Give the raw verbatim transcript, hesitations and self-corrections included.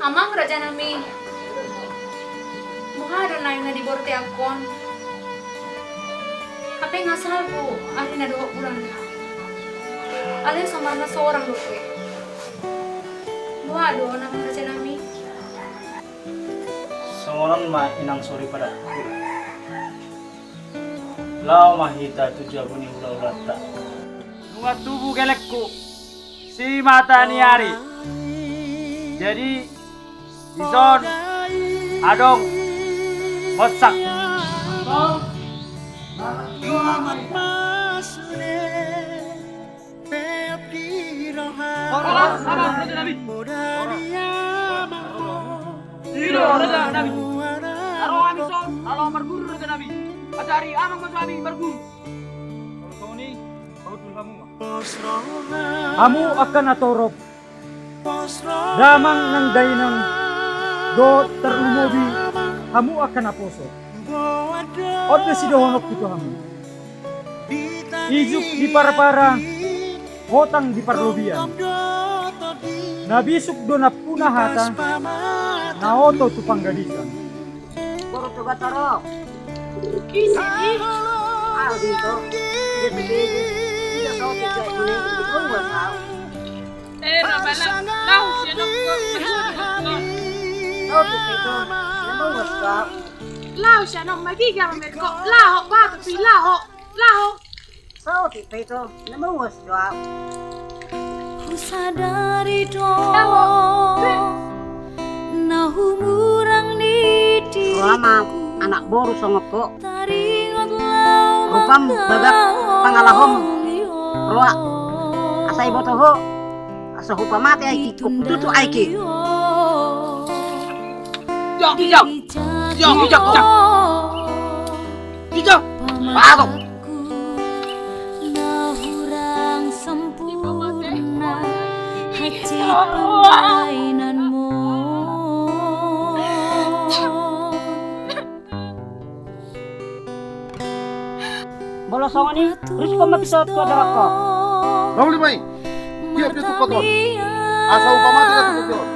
Amang rajanami, boha do nai na diborteakkon? Hape nga salpu arina dohot bulanna. Alai so marnasorang dope. Boha do on, amang rajanami? Songon on ma, inang soripadangku. Laho ma hita tu jabu ni hulahulanta. Nunga tubu gelengku simata ni ari. Jadi dison adong monsak. Horas, horas, rajanami. Horas. Ilo, rajanami. Aro hami dison, alo marguru, rajanami. Ajari amang ma hami marguru. Olo, songon i, paundul hamu ma. Hamu angka na torop, damang nang dainang, dohot tarlumobi hamu angka naposo. On do sidohononku tu hamu. Ijuk di parpara, hotang di parlobian. Na bisuk do nampuna hata, na oto tu panggadisan. Boru Toga, torop. Ise i? Ahu do i, to. Ise pe i? Ise so tiga ini? Ise so tiga ini? Era bala, laho sian on. Laho sian on, magiga mamerko. Laho, batu pi, laho, laho. Saotik pe ito, na mamuas do ahu. Husadari do na humurang ni diriku. Roha ma anak boru songon ho. Rupam bagak pangalahom roha. Asa iboto ho, asa hupamate aek i, hututu aek i. Jok, jok. Jok, jok, jok. Ito. Pago. Na hurang sempurna hati pambahenanmu. Molo songon i, ruskom ma pito tu adoranku. Lauli ma i. Tiop dia tu paton. Asa hupamate aek i tu paton.